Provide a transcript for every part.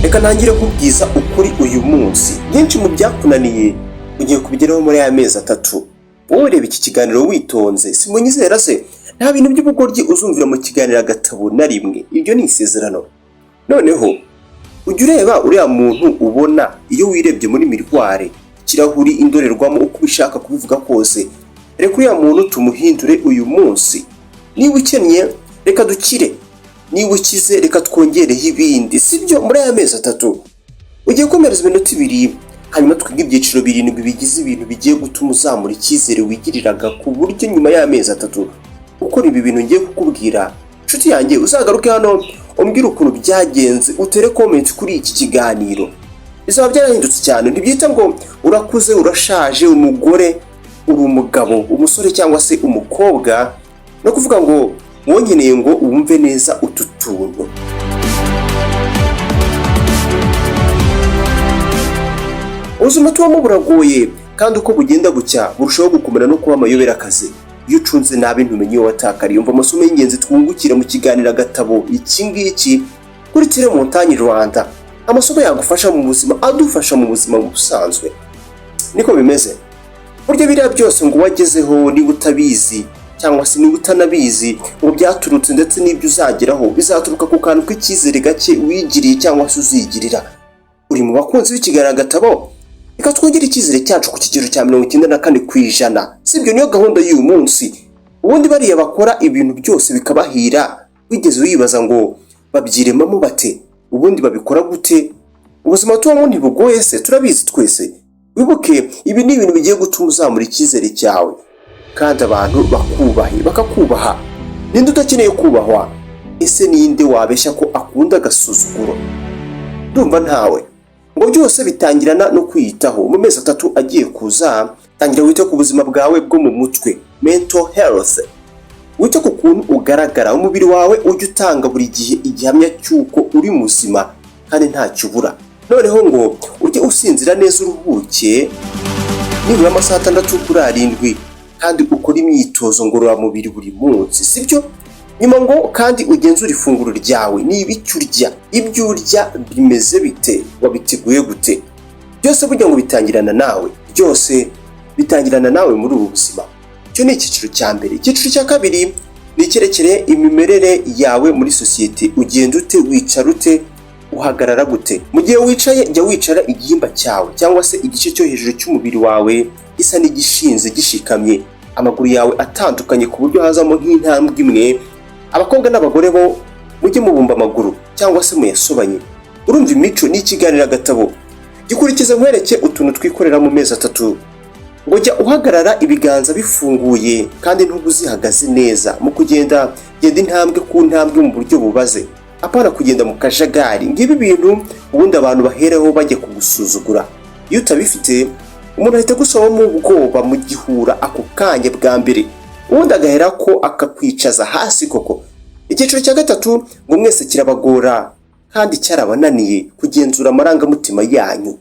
Reka ntangire nkubwiza ukuri uyu munsi. Byinshi mu byakunaniye ugiye kubigeraho muri aya mezi 3. Wowe reba iki kiganiro witonze, simunyizera se? Nta bintu by'ubugoryi uzumvira mu kiganiro Agatabo na rimwe, ibyo ni isezerano. Noneho ujya ureba uriya muntu ubona iyo wirebye muri miroir, ikirahuri, indorerwamo, uko ubishaka kubivuga kose, reka uriya muntu tumuhindure uyu munsi. Niba ukennye, reka dukire. Niba ukize, reka twongereho ibindi, sibyo? Muri aya mezi 3 ugiye komereza iminota 2, hanyuma twige ibyiciro 7 bigize ibintu bigiye gutuma uzamura icyizere wigiriraga, ku buryo nyuma y'amezi 3 ukora ibi bintu ngiye kukubwira, inshuti yanjye, uzagaruke hano umbwire ukuntu byagenze, utere comment kuri iki kiganiro. Bizaba byarahindutse cyane. Ntibyita ngo urakuze, urashaje, umugore, uri umugabo, umusore cyangwa se umukobwa, no kuvuga ngo wongeneye ngo wumve neza utu tuntu. Ubuzima tubamo buragoye, kandi uko bugenda bucya burushaho gukomera no kuba amayobera akazi. Iyo ucunze nabi ntumenye iyo watakariye. Umva amasomo y'ingenzi twungukira mu kiganiro Agatabo iki ngiki kuri Tele Montagne Rwanda, amasomo yagufasha mu buzima, adufasha mu buzima busanzwe. Niko bimeze burya, biriya byose ngo wagezeho, niba utabizi cyangwa se niba utanabizi, ngo byaturutse, ndetse n'ibyo uzageraho bizaturuka ku kantu k'icyizere gake wigiriye cyangwa se uzigirira. Uri mu bakunzi b'ikiganiro Agatabo? Reka twongere icyizere cyacu ku kigero cya 94%, sibyo? Niyo gahunda y'uyu munsi. Ubundi bariya bakora ibintu byose bikabahira, wigeze wibaza ngo babyiremamo bate? Ubundi babikora gute? Ubuzima tubamo ntibugoye se? Turabizi twese. Wibuke, ibi ni ibintu bigiye gutuma uzamura icyizere cyawe kandi abantu bakubahe, bakakubaha. Ninde udakeneye kubahwa? Ese ninde wabeshya ko akunda agasuzuguro? Ndumva ntawe. Ngo byose bitangirana no kwiyitaho. Mu mezi 3 agiye kuza, tangira wite ku buzima bwawe bwo mu mutwe, mental health. Wite ku kuntu ugaragara, umubiri wawe ujye utanga buri gihe igihamya cy'uko uri muzima kandi ntacyo ubura. Noneho ngo ujye usinzira neza, uruhuke nibura amasaha 6 kuri 7, kandi ukore imyitozo ngororamubiri buri munsi, sibyo? Nyuma ngo kandi ugenzure ifunguro ryawe. Niba icyo urya, ibyo urya bimeze bite, wabiteguye gute? Byose burya ngo bitangirana nawe, byose bitangirana nawe muri ubu buzima. Icyo ni icyiciro cya mbere. Icyiciro cya kabiri ni icyerekeye imimerere yawe muri sosiyete. Ugenda ute, wicara ute, uhagarara gute? Mu gihe wicaye, jya wicara igihimba cyawe cyangwa se igice cyo hejuru cy'umubiri wawe gisa n'igishinze, gishikamye, amaguru yawe atandukanye ku buryo hazamo nk'intambwe imwe. Abakobwa n'abagore bo mujye mubumba amaguru cyangwa se muyasobanye. Urumva imico ni ikiganiro Agatabo. Gikurikiza nkwereke utuntu twikorera mu mezi 3. Ngo jya uhagarara ibiganza bifunguye kandi ntubu zihagaze neza. Mu kugenda, genda intambwe ku ntambwe mu buryo bubaze, apana kugenda mu kajagari. Ngibi bintu ubundi abantu baheraho bajya kugusuzugura. Iyo utabifite, umuntu ahita agusomamo ubwoba mu gihura ako kanya bwa mbere, ubundi agahera ko akakwicaza hasi koko. Icyiciro cya gatatu ngo mwese kirabagora kandi cyarabananiye: kugenzura amarangamutima yanyu.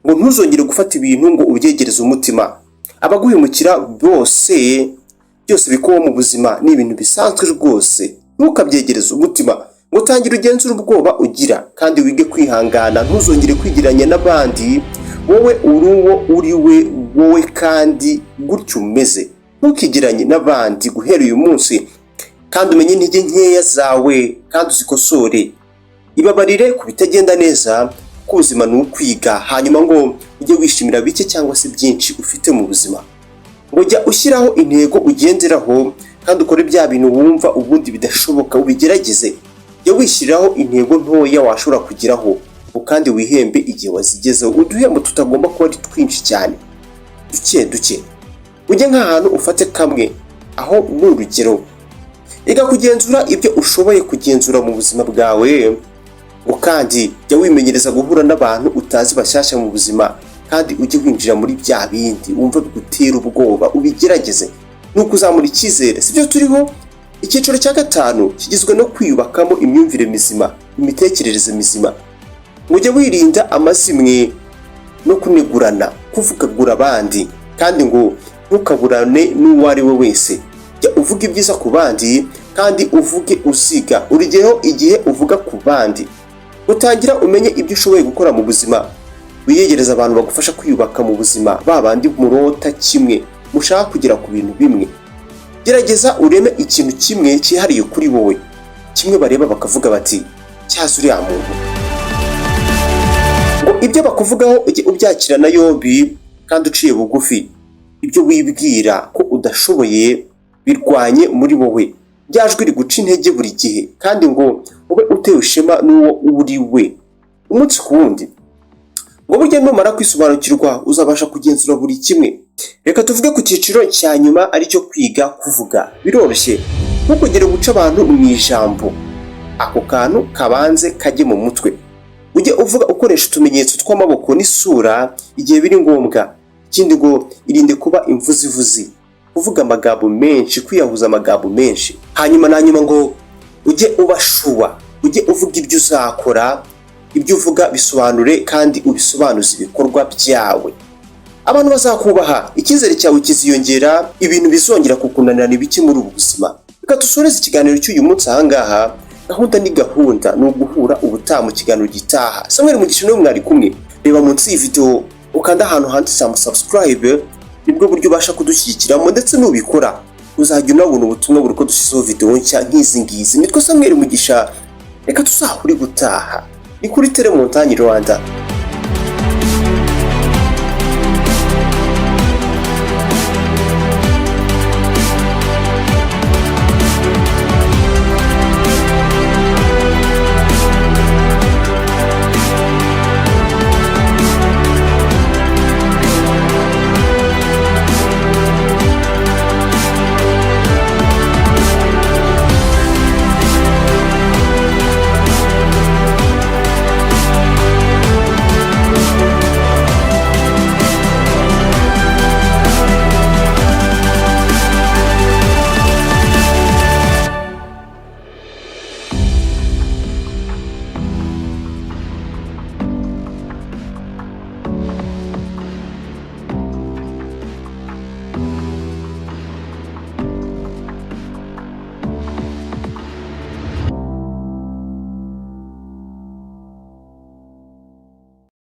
Ngo ntuzongere gufata ibintu ngo ubyegereze umutima. Abaguhemukira bose, byose bikubaho mu buzima ni ibintu bisanzwe rwose, ntukabyegereze umutima. Ngo tangire ugenzure ubwoba ugira kandi wige kwihangana. Ntuzongere kwigereranya n'abandi. Wowe uri uwo uri we wowe, kandi gutyo umeze. Ntukigeranye n'abandi guhera uyu munsi, kandi umenye intege nkeya zawe kandi uzikosore. Ibabarire ku bitagenda neza, ko ubuzima ni ukwiga. Hanyuma ngo ujye wishimira bike cyangwa se byinshi ufite mu buzima. Ngo jya ushyiraho intego ugenderaho kandi ukore bya bintu wumva ubundi bidashoboka, ubigerageze. Jya wishyiriraho intego ntoya washobora kugeraho, kandi wihembe igihe wazigezeho. Uduhembo tutagomba kuba ari twinshi cyane, duke duke. Ujye nk'ahantu ufate kamwe, aho ni urugero. Iga kugenzura ibyo ushoboye kugenzura mu buzima bwawe. Ngo kandi jya wimenyereza guhura n'abantu utazi bashyashya mu buzima, kandi ujye winjira muri bya bindi wumva bigutera ubwoba, ubigerageze. Ni ukuzamura icyizere, sibyo turiho? Icyiciro cya gatanu kigizwe no kwiyubakamo imyumvire mizima, imitekerereze mizima. Ngo ujye wirinda amazimwe no kunegurana, kuvugagura abandi, kandi ngo ntukaburane n'uwo ari we wese. Jya uvuga ibyiza ku bandi. Kandi uvuge uziga. Urugero, igihe uvuga ku bandi, utangira umenye ibyo ushoboye gukora mu buzima. Wiyegereza abantu bagufasha kwiyubaka mu buzima, ba bandi murota kimwe, mushaka kugera ku bintu bimwe. Gerageza ureme ikintu kimwe cyihariye kuri wowe, kimwe bareba bakavuga bati: "Cyaza uriya muntu." Ngo ibyo bakuvugaho ujye ubyakirana yombi kandi uciye bugufi. Ibyo wibwira ko udashoboye birwanye muri wowe, rya jwi riguca intege buri gihe, kandi ngo ube utewe ishema n'uwo uri we umunsi ku wundi. Ngo burya numara kwisobanukirwa, uzabasha kugenzura buri kimwe. Reka tuvuge ku cyiciro cya nyuma, aricyo kwiga kuvuga. Biroroshye ntukugere guca abantu mu ijambo. Ako kantu kabanze kajye mu mutwe. Ujye uvuga ukoresha utumenyetso tw'amaboko n'isura igihe biri ngombwa. Ikindi, ngo irinde kuba imvuzivuzi, kuvuga amagambo menshi, kwiyahuza amagambo menshi. Hanyuma na nyuma, ngo ujye uba sure, ujye uvuga ibyo uzakora. Ibyo uvuga bisobanure kandi ubisobanuze ibikorwa byawe. Abantu bazakubaha, icyizere cyawe kiziyongera. Ibintu bizongera kukunanira ni bike muri ubu buzima. Reka dusoreze ikiganiro cy'uyu munsi ahangaha. Gahunda ni gahunda, ni uguhura ubutaha mu kiganiro gitaha. Samuel Mugisha niwe mwari kumwe. Reba munsi y'iyi video, ukanda ahantu handitse subscribe, nibwo buryo ubasha kudushyigikiramo, ndetse nubikora uzajya unabona ubutumwa buri uko dushyizeho video nshya nk'izi ngizi. Nitwa Samuel Mugisha, reka tuzahure gutaha. Ni kuri Telemontagne Rwanda.